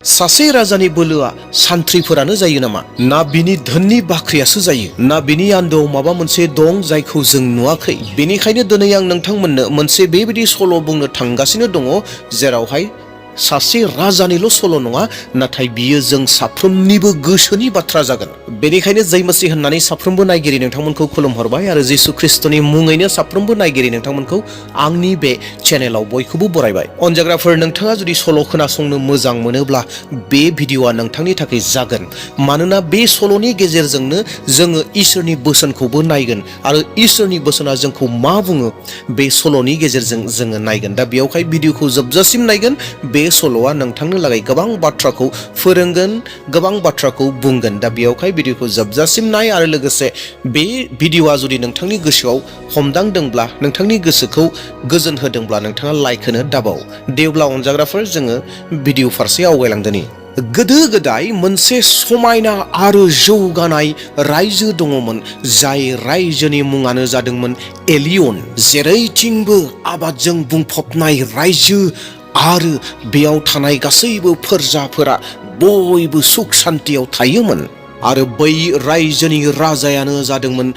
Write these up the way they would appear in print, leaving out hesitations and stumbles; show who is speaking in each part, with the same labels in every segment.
Speaker 1: सासे राजानि बोलोआ सान्थ्रिफोरानो जायो नामा? ना बिनि धोननि बाख्रियासो जायो? ना बिनि आन्दोआव माबा मोनसे दं जायखौ जों नुवाखै? बेनिखायनो दिनै आं नोंथांमोननो मोनसे बेबायदि सल' बुंनो थांगासिनो दङ जेरावहाय सासे राजानिल' सल' नङा, नाथाय बियो जों साफ्रोमनिबो गोसोनि बाथ्रा जागोन। बेनिखायनो जै मसीह होननानै साफ्रोमबो नायगिरि नोंथांमोनखौ खुलुमहरबाय आरो जिसु ख्रिस्टनि मुङैनो साफ्रोमबो नायगिरि नोंथांमोनखौ आंनि बे चेनेलाव बयखौबो बरायबाय। अनजाग्राफोर, नोंथाङा जुदि सल' खोनासंनो मोजां मोनोब्ला बे भिडिअ'आ नोंथांनि थाखाय जागोन। मानोना बे सल'नि गेजेरजोंनो जोङो इसोरनि बोसोनखौबो नायगोन आरो इसोरनि बोसोना जोंखौ मा बुङो बे सल'नि गेजेरजों जोङो नायगोन। दा बेयावहाय भिडिअ'खौ जोबजासिम नायगोन। बे सल'आ नोंथांनो लागै गोबां बाथ्राखौ फोरोंगोन, गोबां बाथ्राखौ बुंगोन। दा बेयावहाय भिडिअ'खौ जोबजासिम नाय आरो लोगोसे बे भिडिअ'आ जुदि नोंथांनि गोसोआव हमदांदोंब्ला, नोंथांनि गोसोखौ गोजोन होदोंब्ला नोंथाङा लाइक होनो दाबाव। दे अब्ला अनजाग्राफोर, जोङो भिडिअ फारसे आवगायलांदोनि। गोदो गोदाय मोनसे समायना आरो जौगानाय रायजो दङमोन, जाय रायजोनि मुङानो जादोंमोन एलियन। जेरैथिंबो आबादजों बुंफबनाय रायजो आरो बेयाव थानाय गासैबो फोरजाफोरा बयबो सुख सान्तियाव थायोमोन। आरो बै रायजोनि राजायानो जादोंमोन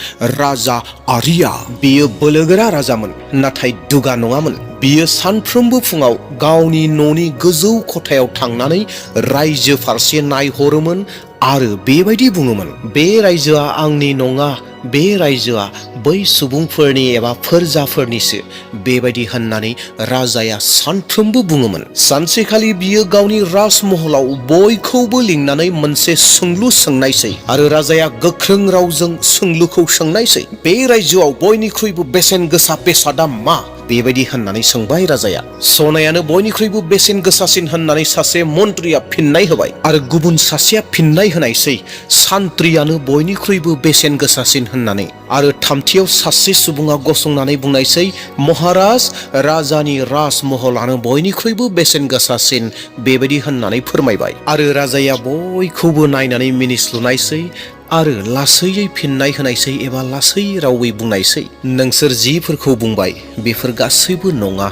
Speaker 1: राजा आरिया। बियो बोलोगोरा राजामोन, नाथाय दुगा नङामोन। बियो सानफ्रोमबो फुङाव गावनि न'नि गोजौ खथायाव थांनानै रायजो फारसे नायहरोमोन आरो बेबायदि बुङोमोन, बे रायजोआ आंनि नङा, बे रायजोआ बै सुबुंफोरनि एबा फोरजाफोरनिसो, बेबायदि होननानै राजाया सानफ्रोमबो बुङोमोन। सानसेखालि बियो गावनि राजमहलाव बयखौबो लिंनानै मोनसे सोंलु सोंनायसै आरो राजाया गोख्रों रावजों सोंलुखौ सोंनायसै, बे रायजोआव बयनिख्रुइबो बेसेन गोसा बेसादा मा? बेबायदि होननानै सोंबाय राजाया। सनायानो बयनिख्रुइबो बेसेन गोसासिन होननानै सासे मन्त्रिया फिननाय होबाय आरो गुबुन सासेया फिननाय होनायसै, सान्थ्रियानो बयनिख्रुइबो बेसेन गोसासिन होननानै। आरो थामथियाव सासे सुबुङा गसंनानै बुंनायसै, महाराज, राजानि राजमहलानो बयनिख्रुइबो बेसेन गोसासिन, बेबायदि होननानै फोरमायबाय। आरो राजाया बयखौबो नायनानै मिनिस्लुनायसै आरो लासैयै फिननाय होनायसै एबा लासै रावै बुंनायसै, नोंसोर जिफोरखौ बुंबाय बेफोर गासैबो नङा।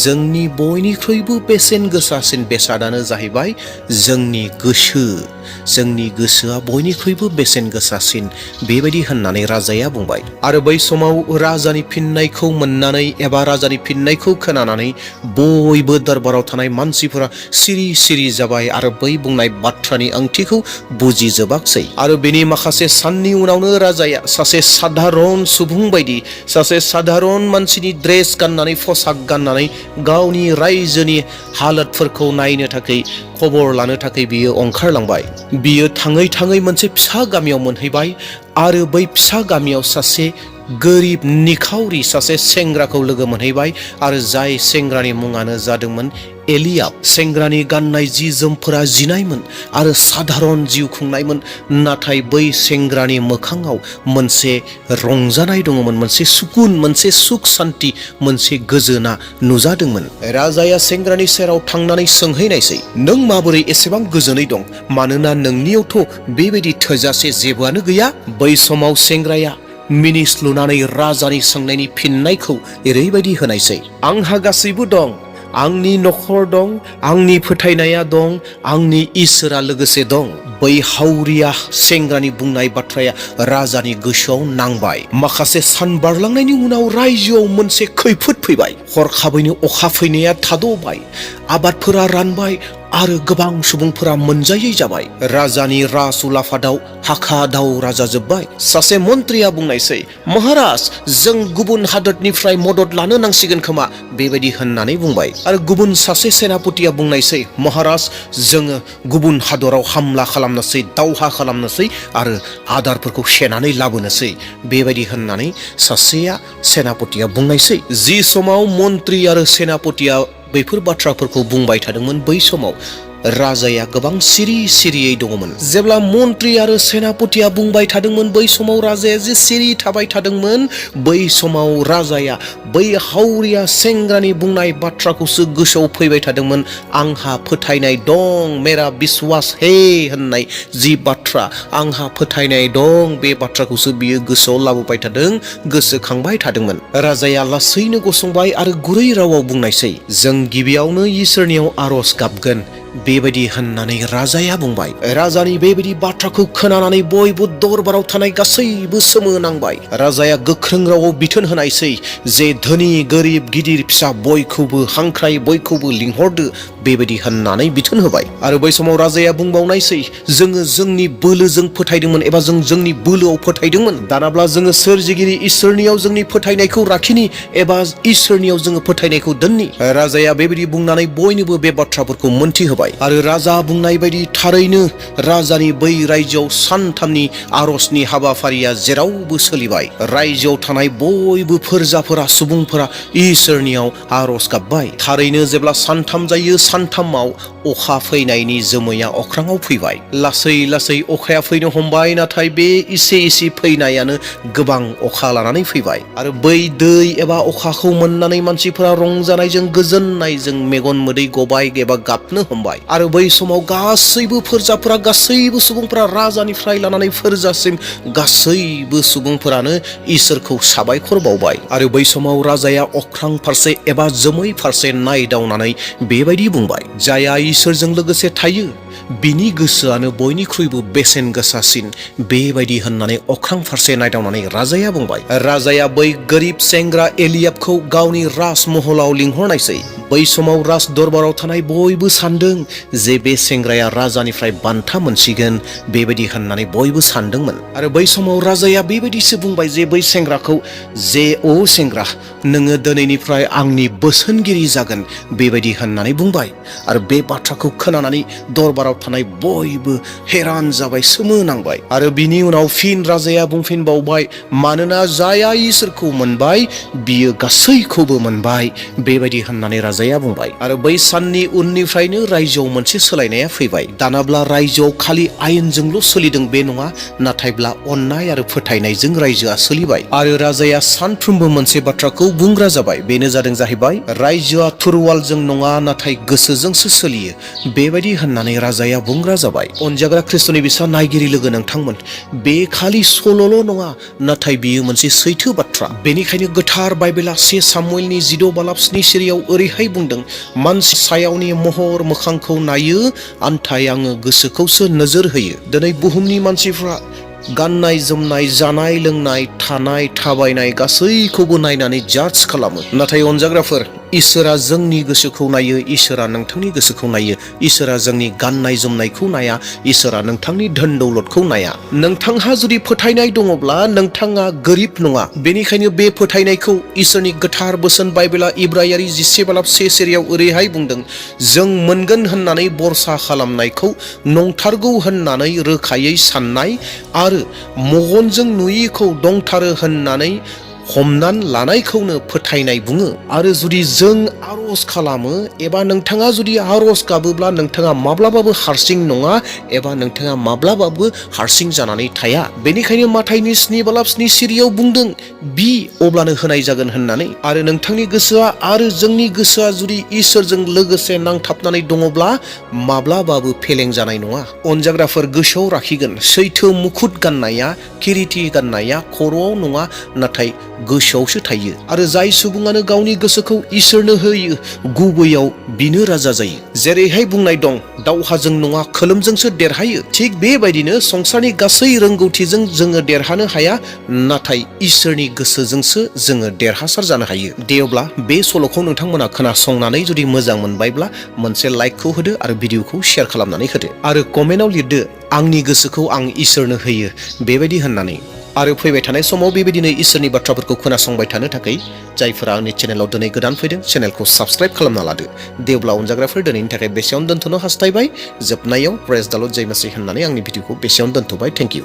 Speaker 1: जोंनि बयनिख्रुइबो बेसेन गोसासिन बेसादानो जाहैबाय जोंनि गोसो। जोंनि गोसोआ बयनिख्रुइबो बेसेन गोसासिन, बेबायदि होननानै राजाया बुंबाय। आरो बै समाव राजानि फिननायखौ मोननानै एबा राजानि फिननायखौ खोनानानै बयबो दरबाराव थानाय मानसिफोरा सिरि सिरि जाबाय आरो बै बुंनाय बाथ्रानि ओंथिखौ बुजिजोबाखसै। आरो बेनि माखासे साननि उनावनो राजाया सासे साधारन सुबुं बायदि, सासे साधारन मानसिनि ड्रेस गाननानै, फसाक गाननानै गावनि रायजोनि हालोदफोरखौ नायनो थाखाय, खबर लानो थाखाय बियो ओंखारलांबाय। बियो थाङै थाङै मोनसे फिसा गामियाव मोनहैबाय आरो बै फिसा गामियाव सासे गोरिब निखावरि सासे सेंग्राखौ लोगो मोनहैबाय आरो जाय सेंग्रानि मुङानो जादोंमोन एलियाब। सेंग्रानि गाननाय जि जोमफोरा जिनायमोन आरो साधारन जिउ खुंनायमोन, नाथाय बै सेंग्रानि मोखाङाव मोनसे रंजानाय दङमोन, मोनसे सुकुन, मोनसे सुख सान्ति, मोनसे गोजोना नुजादोंमोन। राजाया सेंग्रानि सेराव थांनानै सोंहैनायसै, नों माबोरै एसेबां गोजोनै दं? मानोना नोंनियावथ' बेबायदि थोजासे जेबोआनो गैया। बै समाव सेंग्राया मिनिस्लुनानै राजानि सोंनायनि फिननायखौ ओरैबायदि होनायसै, आंहा गासैबो दं, आंनि नखर दं, आंनि फोथायनाया दं, आंनि इसोरा लोगोसे दं। बै हावरिया सेंग्रानि बुंनाय बाथ्राया राजानि गोसोआव नांबाय। माखासे सान बारलांनायनि उनाव रायजोआव मोनसे खैफोद फैबाय। हरखाबैनो अखा फैनाया थाद'बाय, आबादफोरा रानबाय आरो गोबां सुबुंफोरा मोनजायै जाबाय। राजानि राज उलाफादाव हाखा दावरा जाजोब्बाय। सासे मन्त्रिया बुंनायसै, महाराज, जों गुबुन हादोरनिफ्राय मदद लानो नांसिगोन खोमा, बेबायदि होननानै बुंबाय। आरो गुबुन सासे सेनापतिया बुंनायसै, महाराज, जोङो गुबुन हादराव हामला खालामनोसै, दावहा खालामनोसै आरो आदारफोरखौ सेनानै लाबोनोसै, बेबायदि होननानै सासेया सेनापतिया बुंनायसै। जि समाव मन्त्रि आरो सेनापतिया बैफोर बाथ्राफोरखौ बुंबाय थादोंमोन, बै समाव राजाया गोबां सिरि सिरियै दङमोन। जेब्ला मन्त्रि आरो सेनापतिया बुंबाय थादोंमोन, बै समाव राजाया जे सिरि थाबाय थादोंमोन, बै समाव राजाया बै हावरिया सेंग्रानि बुंनाय बाथ्राखौसो गोसोआव फैबाय थादोंमोन। आंहा फोथायनाय दं, मेरा बिश्वास हे होननाय जि बाथ्रा, आंहा फोथायनाय दं, बे बाथ्राखौसो बियो गोसोआव लाबोबाय थादों, गोसोखांबाय थादोंमोन। राजाया लासैनो गसंबाय आरो गुरै रावाव बुंनायसै, जों गिबियावनो इसोरनियाव आरज गाबगोन, बेबायदि होननानै राजाया बुंबाय। राजानि बेबायदि बाथ्राखौ खोनानानै बयबो दरबाराव थानाय गासैबो सोमोनांबाय। राजाया गोख्रों रावाव बिथोन होनायसै जे धोनि गोरिब गिदिर फिसा बयखौबो हांख्राय बयखौबो लिंहरदो बेबायदि होननानै बिथोन होबाय। आरो बै समाव राजाया बुंबावनायसै जोङो जोंनि बोलोजों फोथायदोंमोन एबा जों जोंनि बोलोआव फोथायदोंमोन, दानाब्ला जोङो सोरजिगिरि इसोरनियाव जोंनि फोथायनायखौ राखिनि एबा इसोरनियाव जोङो फोथायनायखौ दोननि। राजाया बेबायदि बुंनानै बयनोबो बे बाथ्राफोरखौ मोनथिहोबाय। आरो राजा बुंनाय बायदि थारैनो राजानि बै रायजोआव सानथामनि आरजनि हाबाफारिया जेरावबो सोलिबाय। रायजोआव थानाय बयबो फोरजाफोरा सुबुंफोरा इसोरनियाव आरज गाबबाय। थारैनो जेब्ला सानथाम जायो सानथामाव अखा फैनायनि जोमैया अख्राङाव फैबाय। लासै लासै अखाया फैनो हमबाय, नाथाय बे इसे इसे फैनायानो गोबां अखा लानानै फैबाय। आरो बै दै एबा अखाखौ मोननानै मानसिफोरा रंजानायजों गोजोननायजों मेगन मोदै गबाय एबा गाबनो हमबाय। आरो बै समाव गासैबो फोरजाफोरा गासैबो सुबुंफोरा राजानिफ्राय लानानै फोरजासिम गासैबो सुबुंफोरानो इसोरखौ साबायखर बावबाय। आरो बै समाव राजाया अख्रां फारसे एबा जोमै फारसे नायदावनानै बेबायदि बुंबाय, जायहा इसोरजों लोगोसे थायो बिनि गोसोआनो बयनिख्रुइबो बेसेन गोसासिन, बेबायदि होननानै अख्रां फारसे नायदावनानै राजाया बुंबाय। राजाया बै गोरिब सेंग्रा एलियाबखौ गावनि राजमहलाव लिंहरनायसै। बै समाव राज दरबाराव थानाय बयबो सानदों जे बे सेंग्राया राजानिफ्राय बान्था मोनसिगोन बेबायदि होननानै बयबो सानदोंमोन। आरो बै समाव राजाया बेबायदिसो बुंबाय जे बै सेंग्राखौ जे ओ सेंग्रा नोङो दिनैनिफ्राय आंनि बोसोनगिरि जागोन बेबायदि होननानै बुंबाय। आरो बे बाथ्राखौ खोनानानै दरबाराव थानाय बयबो हैरान जाबाय, सोमोनांबाय। आरो बिनि उनाव फिन राजाया बुंफिनबावबाय, मानोना जायहा इसोरखौ मोनबाय बियो गासैखौबो मोनबाय बेबायदि होननानै राजाया बुंबाय। आरो बै साननि उननिफ्रायनो रायजोआव मोनसे सोलायनाया फैबाय। दानाब्ला रायजोआव खालि आयेनजोंल' सोलिदों बे नङा, नाथायब्ला अननाय आरो फोथायनायजों रायजोआ सोलिबाय। आरो राजाया सानफ्रोमबो मोनसे बाथ्राखौ बुंग्रा जाबाय, बेनो जाहैबाय रायजोआ थुरवालजों नङा नाथाय गोसोजोंसो सोलियो बेबायदि होननानै राजाया बुंग्रा जाबाय। अनजाग्रा ख्रिस्ट'नि बिसा नायगिरि लोगो नोंथांमोन, बे खालि सल'ल' नङा नाथाय बियो मोनसे सैथो बाथ्रा। बेनिखायनो गोथार बाइबेला 1 सामुएलनि 16-7 सिरियाव ओरैहाय बुंदों, मानसि सायावनि महर मोखांखौ नायो आन्थाय आङो गोसोखौसो नोजोर होयो। दिनै बुहुमनि मानसिफ्रा गाननाय जोमनाय जानाय लोंनाय थानाय थाबायनाय गासैखौबो नायनानै जाज खालामो, नाथाय अनजाग्राफोर इसोरा जोंनि गोसोखौ नायो, इसोरा नोंथांनि गोसोखौ नायो। इसोरा जोंनि गाननाय जोमनायखौ नाया, इसोरा नोंथांनि धोन दौलतखौ नाया। नोंथांहा जुदि फोथायनाय दङब्ला नोंथाङा गोरिब नङा। बेनिखायनो बे फोथायनायखौ इसोरनि गोथार बोसोन बाइबेला इब्रायारि 11-1 सिरियाव ओरैहाय बुंदों, जों मोनगोन होननानै बरसा खालामनायखौ नंथारगौ होननानै रोखायै साननाय आरो मगनजों नुयिखौ दंथारो होननानै हमनान लानायखौनो फोथायनाय बुङो। आरो जुदि जों आरज खालामो एबा नोंथाङा जुदि आरज गाबोब्ला नोंथाङा माब्लाबाबो हारसिं नङा एबा नोंथाङा माब्लाबाबो हारसिं जानानै थाया। बेनिखायनो माथाइनि 7-7 सिरियाव बुंदों, बि अब्लानो होनाय जागोन होननानै। आरो नोंथांनि गोसोआ आरो जोंनि गोसोआ जुदि इसोरजों लोगोसे नांथाबनानै दङब्ला माब्लाबाबो फेलें जानाय नङा। अनजाग्राफोर गोसोआव लाखिगोन, सैथो मुकुट गाननाया किरिति गाननाया खर'आव नङा नाथाय गोसोआवसो थायो। आरो जाय सुबुङानो गावनि गोसोखौ इसोरनो होयो गुबैयाव बिनो राजा जायो। जेरैहाय बुंनाय दं, दावहाजों नङा खोलोमजोंसो देरहायो। थिग बेबायदिनो संसारनि गासै रोंगौथिजों जोङो देरहानो हाया, नाथाय इसोरनि गोसोजोंसो जोङो देरहासार जानो हायो। दे अब्ला बे सल'खौ नोंथांमोना खोनासंनानै जुदि मोजां मोनबायब्ला मोनसे लाइकखौ होदो आरो भिडिअखौ शेयार खालामनानै होदो। आरो कमेन्टआव लिरदो, आंनि गोसोखौ आं इसोरनो होयो बेबायदि होननानै। आरो फैबाय थानाय समाव बेबायदिनो इसोरनि बाथ्राफोरखौ खोनासंबाय थानो थाखाय जायफोरा आंनि चेनेलाव दिनै गोदान फैदों चेनेलखौ साबस्क्राइब खालामना लादो। दे अब्ला अनजाग्राफोर दिनैनि थाखाय बेसेयावनो दोनथ'नो हास्थायबाय। जोबनायाव प्रेज द लर्ड जय मसीह होननानै आंनि भिडिअखौ बेसेयावनो दोनथ'बाय। Thank you.